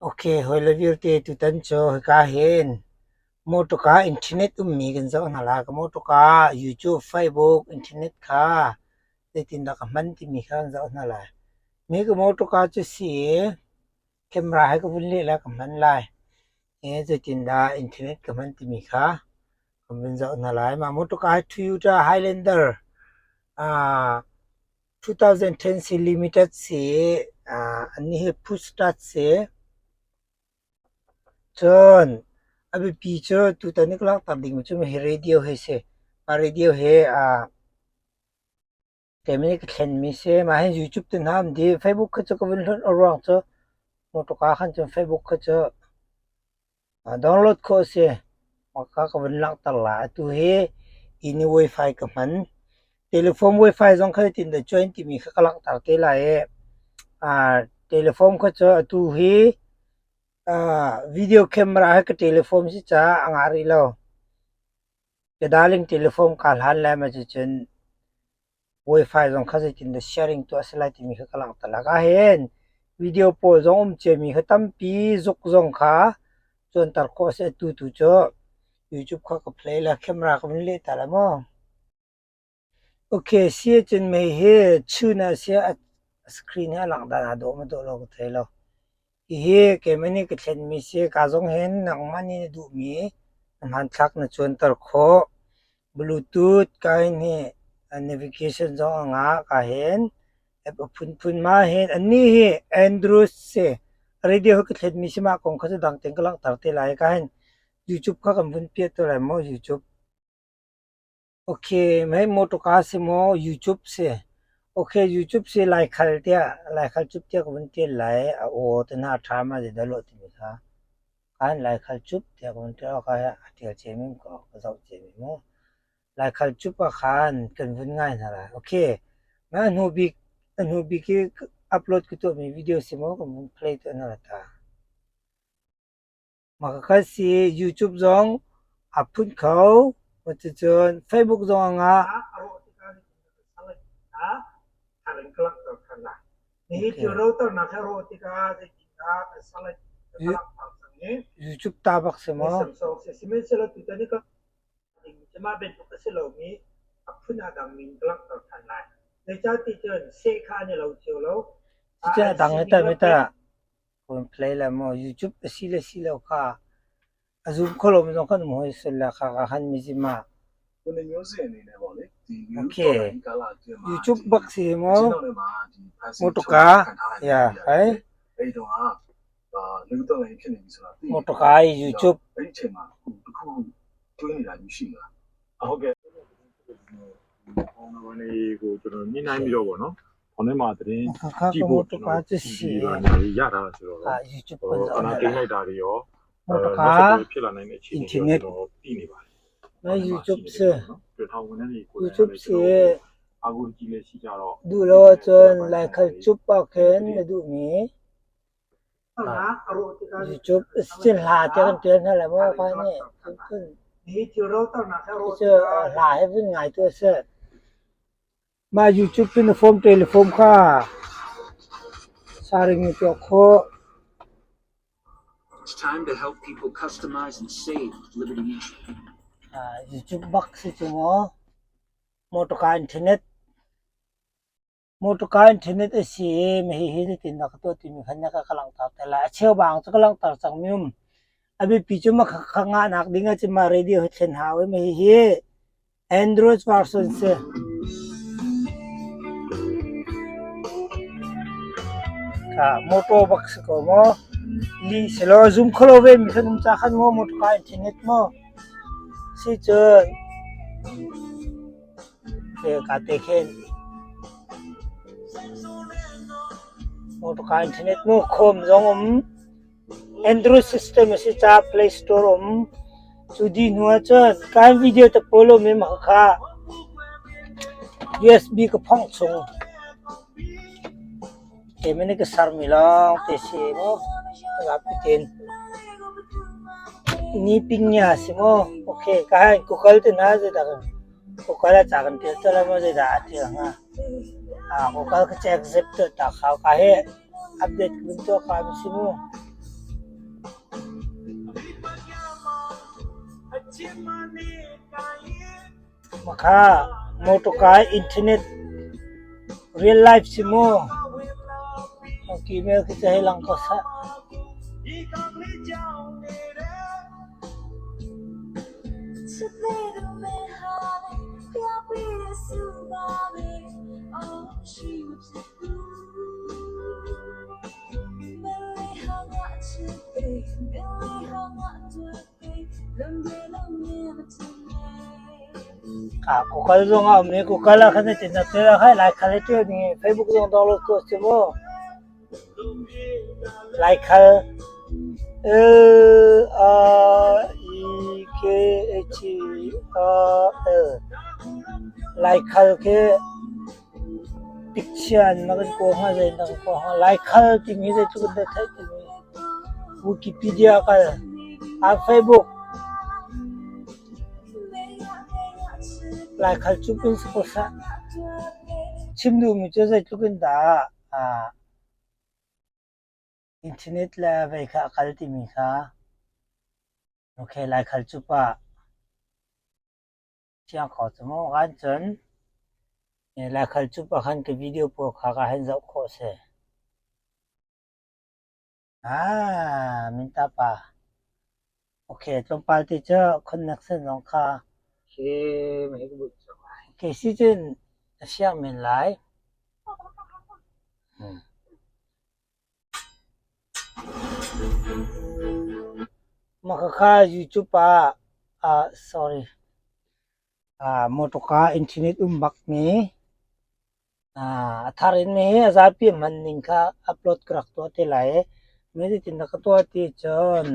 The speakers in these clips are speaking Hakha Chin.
Ok, hawile vialte tutan cu hika hin mawṭawka internet ummi kan zoh hna lai. Ka mawṭawka YouTube, Facebook, internet kha zeitindah ka hman timi kha kan zoh hna lai. Mi ka mawṭawka cu si i camera he ka vun leh lai, ka hman lai. I zeitindah internet ka hman timi kha kan vun zoh hna lai. Mah mawṭawka hi Toyota Highlander 2010 si limited si annih hi push start si. Cun a biapi cu tutan i ka langhter dingmi cu hi radio hi si. Mah radio hi keimah nih ka thlenmi si. Mah hin YouTube te hna an dih. Facebook kha cu ka vun hlonh a ruang cu mawṭawka khan cun Facebook kha cu Download khawh a si. Maka ka vun langhter lai. Atu hi inn i wifi ka hman. Telephone wifi zong kha zeitin dah join timi kha ka langhter te lai i telephone kha cu atu hi video camera he ka telephone si caah a ngah rih lo. Ka darling telephone kaa hlan lai ma cucun Wifi zong kha zeitindah sharing tuah a si lai timi kha ka langhter lai. Ahhin video pawl zong um ciami kha tampi zuk zong kha cuanter khawh a si. Atu tu cu YouTube kha ka play le camera ka vun leh ta lai maw. Ok, si ahcun mei hi chun ah si a screen hi a langh dan aa dawh maw dawh lo ka thei lo. Hihi keimah nih ka thlenmi si. Ka zong hin nangmah nih na duhmi na hmanthlak na cuanter khawh. Bluetooth ka hin hi navigation zong a ngah ka hin app a phunphun ma hin annih hi Android si radio hi ka thlenmi si mah kong kha cu dang tein ka langhter te lai ka hin YouTube kha kan vun piah te lai maw YouTube. Ok mei motorka si maw YouTube si ok YouTube si Laikhal tiah Laikhal cup tiah ka vun tial lai a aw te hna a ṭha ma zeidah lawh timi kha Khan Laikhal cup tiah ka vun ṭial awk ah a ṭial ciami ka zoh ciami mu. Laikhal cup ah khan kan vun ngai hna lai. Ok, a hnu bik a hnu bik i upload ka tuahmi video si maw kan vun play tuah hna lai ta. Mah ka kal si YouTube zong aa phun kho. Cuticun Facebook zong a ngah. YouTube ta bak si maw? Cucu a dang i ta mi ta. Phone play le maw YouTube a si le si lo kha a zum kho lomi zong kan um hoi sual le kha ka han mizima. Okay. YouTube bak si maw motoka ya hai motoka YouTube ကိုကျွန်တော်ညှိနှိုင်းပြီးတော့ပေါ့နော်။ခေါင်းထဲမှာသတင်း ခါ ကြည့် ka ဖို့ကျွန် motoka တော် cu ဒီ si ပါညာလေးရထားတာဆိုတော့ ah YouTube ဟို kan zoh အာနာ hna သိမ်း lai လိုက်တာတွေရော motoka နောက်ဆက်တွဲဖြစ်လာနိုင်တဲ့အခြေအနေတွေ internet ကျွန်တော်သိနေပါတယ် na YouTube ။ si ပြထောင်ဝန်ထမ်းတွေကိုယ်တိုင် YouTube လည်း si အာကိုကြည့်လက်ရှိကြတော့ duh lo ahcun Laikhal cup ah khin na duhmi YouTube cun hla tiah kan ṭial hna lai maw kha nih cun cu hla he vun ngai tu a si. Mah YouTube cu na form telephone kha sharing na tuah khawh. YouTube bak si cu maw mawṭawka internet Mawṭawka internet a si i hihi zeitindah ka tuah timi kha na ka langhter te lai. A cheubang cu ka langhter cangmi um. A biapi cu mah kha ngahnak ding ahcun mah radio hi thlen hau i mah hihi Android version si. Kha mawṭaw bak si ko maw? Lih si law zum kho lo ve mi khan um ca khan maw mawṭawka internet maw? Si cun Ka te khin mawṭawka internet mu khawm zong um. Android system a si caah Play Store um. Cu dih hnu ahcun kan video te pawl um i mah kha USB ka phongh chung. Keimah nih ka sermi lawng te si mu. Zapi tein ni pingnya si mu. Okay, ka han Google te hna zeidah kan Google ah ca kan ṭial colh lai maw zeidah aa ṭial hnga? Google ka check zip tuah ta khau ka hi update ka vun tuah ka mi si mu. Makha mawṭawka internet real life si maw? Email khi cu hei lang ko seh. Google zong a um i Google ah khan zeitin dah thil a khai Laikhal hi ṭial ding i Facebook zong download khawh a si maw? Laikhal L A I K H A L Laikhal khi Pikchia in na kan kawl hnga zei na kan kawl hnga Laikhal timi hi zeitluk in dah theih timi Wikipedia kal ah Facebook Laikhal cu pin si ko seh. Chim duhmi cu zeitluk in dah internet le vei kha a kal timi kha okay Laikhal cu pa Fiang ko cu maw kan cun Laikhal cup ah khan ka video pawl kha ka han zoh khawh a si. Ah, minta pa. Okay, tlawmpal te cu connection zong kha. Okay, si cun a fiang men lai. Mah khakha YouTube ah sorry mawṭawka internet um bakmi a thar in hi a zapi hman ning kha upload ka rak tuah te lai i zeitin dah ka tuah ti cun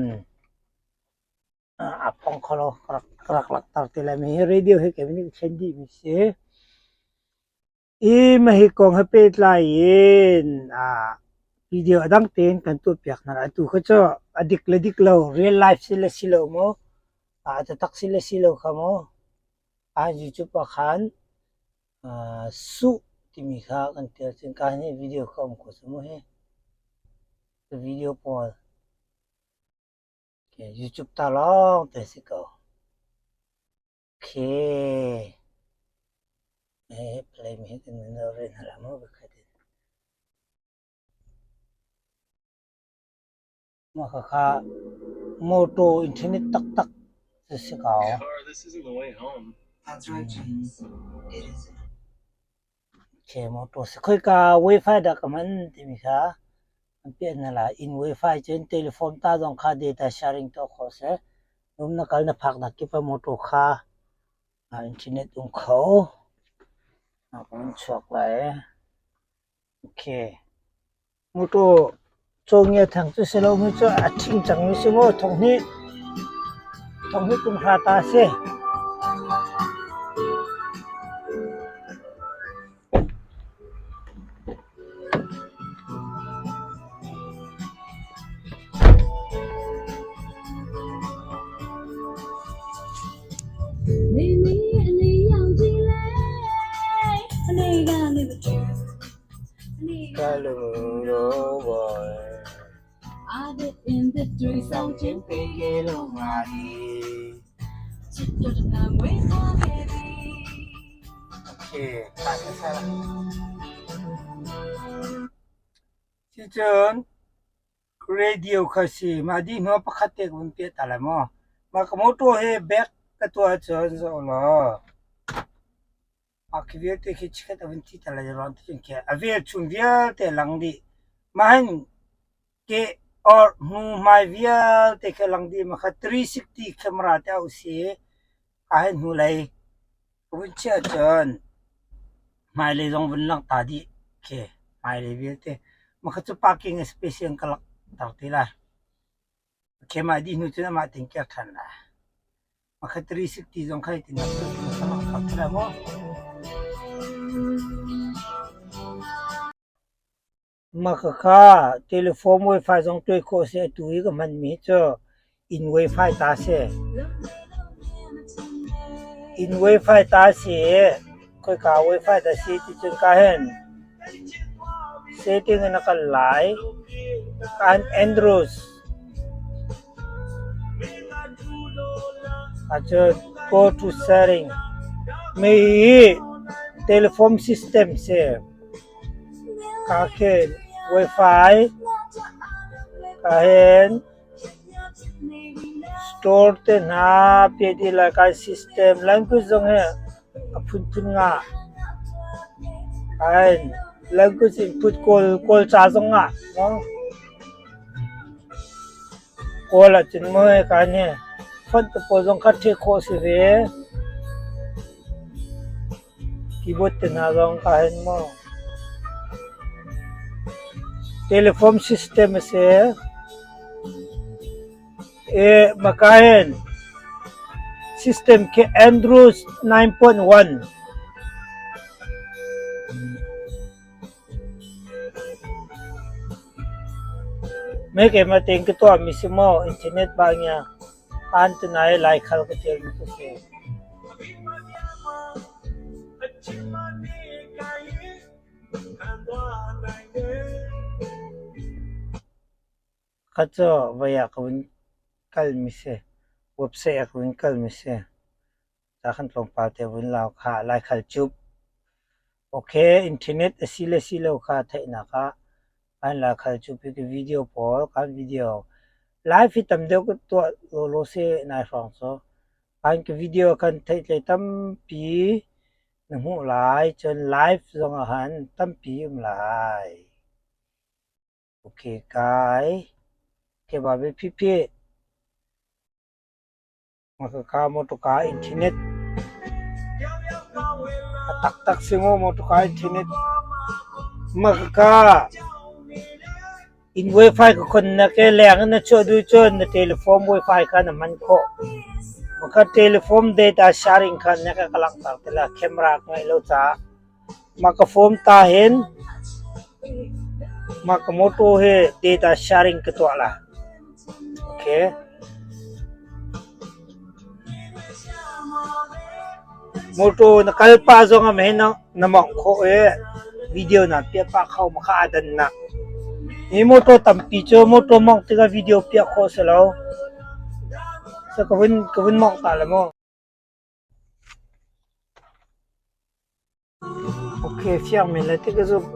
a phong kho lo ka rak langhter te lai. Hihi radio hi keimah nih ka thlen dihmi a si. Hi mah hi kong he pehtlai in video a dang tein kan tuahpiak hna lai. Atu kha cu a dik le dik lo, real life si le si lo maw, a taktak si le si lo kha maw, YouTube ah khan suh timi kha kan tial cun ka hi video kha um ko cu mu hi. Video pawl YouTube ta lawng te si ko. Okay. Play mi hi kan rin hna la maw khat in. Mah khakha motor internet taktak cu si ko. Okay, motor si khoika wifi dah ka hman timi kha an piah hna lai. Inn wifi cun telephone ta zong kha data sharing tuah khawh a si. Um na kal na phaknak kip ah motor kha internet um kho. Kan chuak lai. Okay. Motor cawngia thang cu si lomi cu a ṭhing cangmi si maw 2000, 2000 kum hra ta a si. Ka lung Cucun radio kha si. Mah dih hnu ah pakhat te ka vun piah ta lai maw. Mah ka mawṭaw hi bag ka tuah ahcun zoh law mah khi vialte khi chikkhat a vun thi ta lai ruang ti cun khi a velchum vialte a lang dih. Mah hin Keh or hnuhmai vialte khi a lang dih. Mah kha 360 camera te a si i ahhin hnulei ka vun chiah ahcun hmailei zong vun lang ta dih khi hmailei vialte. Mah kha cu parking space in ka langhter ti lai. Okay, mah dih hnu cun amah tein kir ṭhan lai. Mah kha 360 zong kha hitin ka langhter ti lai maw? Mah khakha telephone wifi zong tuai khawh a si. Atu i ka hmanmi hi cu inn wifi ta a si. Inn wifi ta a si i khoika wifi dah a si ti cun ka hin setting in a kal lai. Ka hin Andrews. Ahcun go to setting. Mi hi telephone system si. Ka khin Wi-Fi ka hin store te hna pet i lai kai system language zong hi a phunphun ngah. Kain language input kawl Kawlca zong ngah no. Kawl ahcun maw hika hi font te pawl zong kha ṭheh khawh a si ve. Keyboard te hna zong ka hen maw. Telephone system a si. E maka hin system khi Android 9.1. Me keimah tein ka tuahmi si maw internet bang ya aan tunai Laikhal ka ṭialmi ka si. Kha cu voi ah ka vun kalmi si. Website ah ka vun kalmi si. Ca khan tlawmpal te vun lau kha Laikhal cup. Okay, internet a si le si lo kha theihnak ah kan Laikhal cup i ka video pawl kan video live hi tam deuh ka tuah lawlaw si nai hrawng cu. Kan ka video kan theihtlei tampi na hmuh lai, cun live zong ah han tampi um lai. Okay, kai. Okay, ba be phi phi. Makaka motorka internet. A taktak si mu motorka internet. Makaka in wifi ka khon na ke leng na chuah du cun na telephone wifi kha na hman khawh. Maka telephone data sharing kha na ka langhter te la camera ka ngeih lo caah. Mah ka phone ta hin mah ka mawtaw hi data sharing ka tuah la. Okay. Mawtaw na kal pah zong ah mei na na mawngh khawh i video na piah pah kho ma kha aa dannak. Hi mawtaw tampi cu mawtaw mawngh tikah video piah khawh a si lo. So ka vun mawngh ta le mu. Okay, fiang men lai ti ka zumh.